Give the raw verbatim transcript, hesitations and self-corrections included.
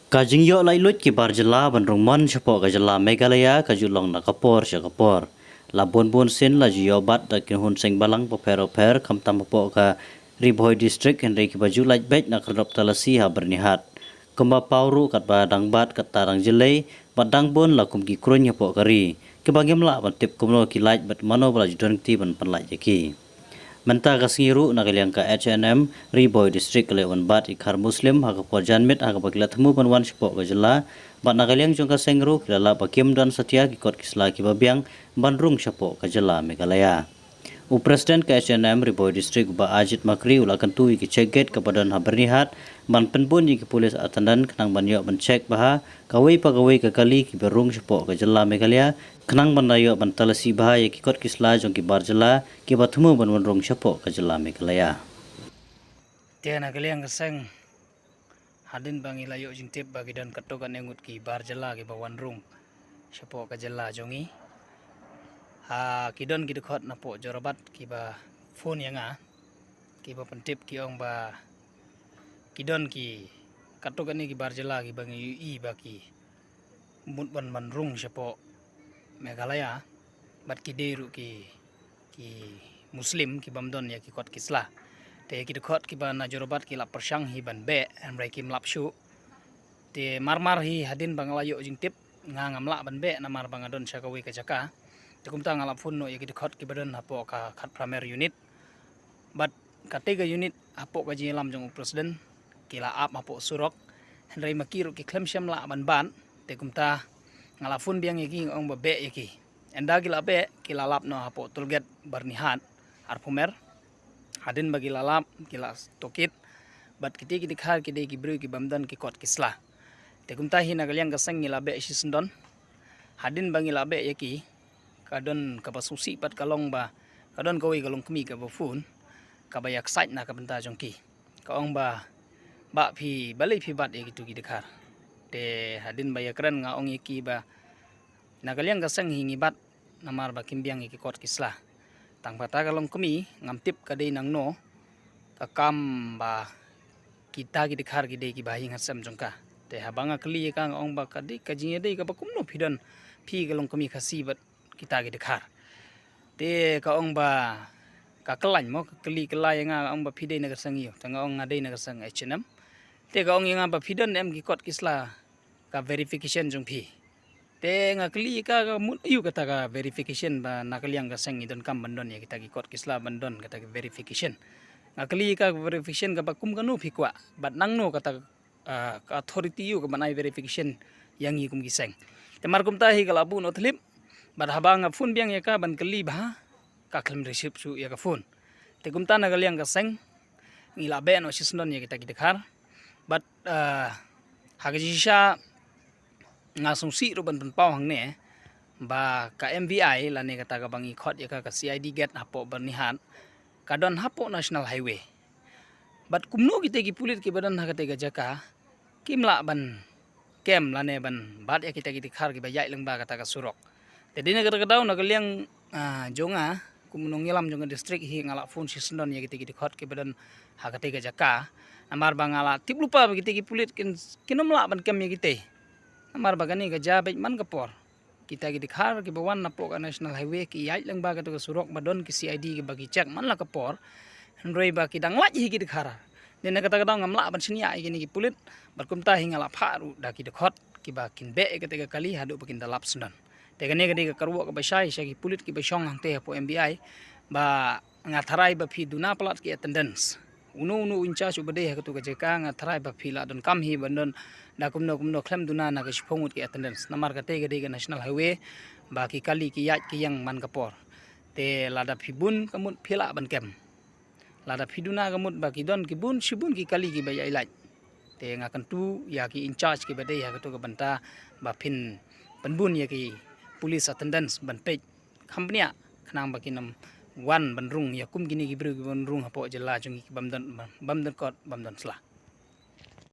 Ka jingïoh laitluid ki bar jylla ban rung mon shapoh ka jylla Meghalaya ka ju long na ka por sha ka por. La bun bun sien la ju ïoh bat da ki kynhun seng balang bapher bapher, khamtam hapoh ka Ri Bhoi District, hynrei kiba ju lait beit na ka dop talasi ha Byrnihat. Kumba paw ruh katba dang bat kata dang jyllei, bad dang bun la kum ki kruiñ hapoh ka ri, kiba ngim lah ban tip kumno ki lait bad mano ba la ju don kti ban pynlait ïa ki. Mynta ka sngi ruh na ka liang ka H A N M Ri Bhoi District ka la ïoh ban bat ïa ki khar Muslim ha ka por janmiet, ha kaba ki la thmu ban wan shapoh ka jylla, bad na ka liang jong ka seng ruh ki la lap ba kim don satia ki kot ki sla kiba biang ban rung shapoh ka jylla Meghalaya. U President ka H A N M Ri Bhoi District, u Bah Ajit Makri, u la kyntu ïa ki check gate kaba don ha Byrnihat ban pynbun ïa ki police attendant khnang ban ïoh ban check bha kawei pa kawei ka kali kiba rung shapoh ka jylla Meghalaya, khnang ban da ïoh ban talasi bha ïa ki kot ki sla jong ki bar jylla kiba thmu ban wan rung shapoh ka jylla Meghalaya. Te na ka liang ka seng, hadien ba ngi la ïoh jingtip ba ki don katto katne ngut ki bar jylla kiba wan rung shapoh ka jylla jong ngi, ha, ki don ki dkhot napoh Jorabat kiba phone ïa nga, kiba pyntip ki ong ba ki don ki katto katne ki bar jylla kiba ngi ïohi ba ki mut ban ban rung shapoh Meghalaya, bad ki dei ruh ki, ki Muslim kibym don ïa ki kot ki sla. Te ki dkhot kiba na Jorabat ki la pyrshang hi ban beh, hynrei kim lap shuh. Te mar mar hi hadien ba nga la ïoh jingtip, nga ngam lah ban beh namar ba nga don sha kawei ka jaka. Te kumta nga la phone noh ïa ki dkhot kiba don hapoh ka Khatphra Mer unit. Bad katei ka unit hapoh ka jingïalam jong u President ki la ap hapoh surok, hynrei ma ki ruh ki khlem shym lah ban bat. Te kumta nga la phone biang ïa ki, nga ong ba beh ïa ki. Ynda ki la beh, ki la lap noh hapoh toll gate Byrnihat, Arphew Mer. Hadien ba ki la lap, ki la tohkit. Bad kitei ki dkhar ki dei ki briew kibym don ki kot ki sla. Te kumta hi na ka liang ka seng ngi la beh shisyndon. Hadien ba ngi la beh ïa ki, ka don kaba sngewsih pat ka long ba ka don kawei ka longkmie kaba phone, kaba ïaksaid na ka bynta jong ki. Ka ong ba, "Bah, phi, balei phi bat ïa kitu ki dkhar?" Te hadien ba ïakren nga ong ïa ki ba na ka liang ka seng hi ngi bat namar ba kim biang ïa ki kot ki sla. Tang ba kata ka longkmie ngam tip ka dei nangno ka kam ba kita ki dkhar ki dei kiba ha ïing ha sem jong ka. Te haba nga kylli ïa ka, nga ong ba ka dei ka jingïadei kaba kumno phi don, phi ka longkmie Khasi bad kita ki dkhar. Te ka ong ba ka khlaiñ mo, ka kylli khlaiñ ïa nga, ka ong ba phi dei na ka seng aiu. Te nga ong nga dei na ka seng H A N M. Te ka ong ïa nga ba phi don em ki kot ki sla ka verification jong phi. Te nga kylli ka, ka mut aiu kata ka verification ba na ka liang ka seng ngi donkam ban don ïa kita ki kot ki sla ban don kata ka verification. Nga kylli ka verification kaba kum kano phi kwah, bad nangno kata, ah, ka authority aiu ka ban ai verification ïa ngi kum ki seng. Te mar kumta hi ka la buh noh thlip, bad haba nga phone biang ïa ka ban kylli bha, ka khlem receive shuh ïa ka phone. Te kumta na ka liang ka seng ngi la beh noh shisyndon ïa kita ki dkhar. Bad, ah, ha ka jingshisha nga sngewsih ruh ban pynpaw hangne ba ka M V I lane kata kaba ngi khot ïa ka, ka C I D gate hapoh Byrnihat, ka don hapoh National Highway. Bad kumno kita ki pulit kiba don ha kata ka jaka kim lah ban kem lane ban bat ïa kita ki dkhar kiba ïaid lyngba kata ka surok. Te dei na kata ka daw na ka liang, ah, jong nga kum u nongïalam jong ka district hi nga la phone shisyndon ïa kita ki dkhot kiba don ha kata ka jaka. Namar ba nga la tip lypa ba kita ki pulit kin, kin ym lah ban kem ïa kita. Namar ba kane ka jia beit man ka por. Kita ki dkhar kiba wan napoh ka National Highway ki ïaid lyngba kata ka surok ba don ki C I D kiba ki check man la ka por. Hynrei ba ki dang lait hi ki dkhar. Dei na kata ka daw ngam lah ban shaniah ïa kine ki pulit. Bad kumta hi nga la phah ruh da ki dkhot kiba kin beh ïa kata ka kali haduh ba kin da lap syndon. Te kane ka dei ka kyrwoh kaba shai sha ki pulit kiba shong hangtei hapoh M V I ba nga tharai ba phi duna palat ki attendance. Uno uno u in charge uba dei ha katu ka jaka nga tharai ba phi la donkam hi ban don da kumno kumno khlem duna na ka shiphew ngut ki attendance. Namar kata ka dei ka National Highway ba ki kali ki ïaid ki ïeng man ka por. Te lada phi bun ka mut phi lah ban kem. Lada phi duna ka mut ba ki don ki bun shibun ki kali kiba ïaid lait. Te nga kyntu ïa ki in charge kiba dei ha katu ka bynta ba phin pynbun ïa ki police attendance ban peit kham bniah khnang ba kin ym wan ban rung ïa kum kine ki briew kiban rung hapoh jylla jong ngi kibym don, bym don kot bym don sla.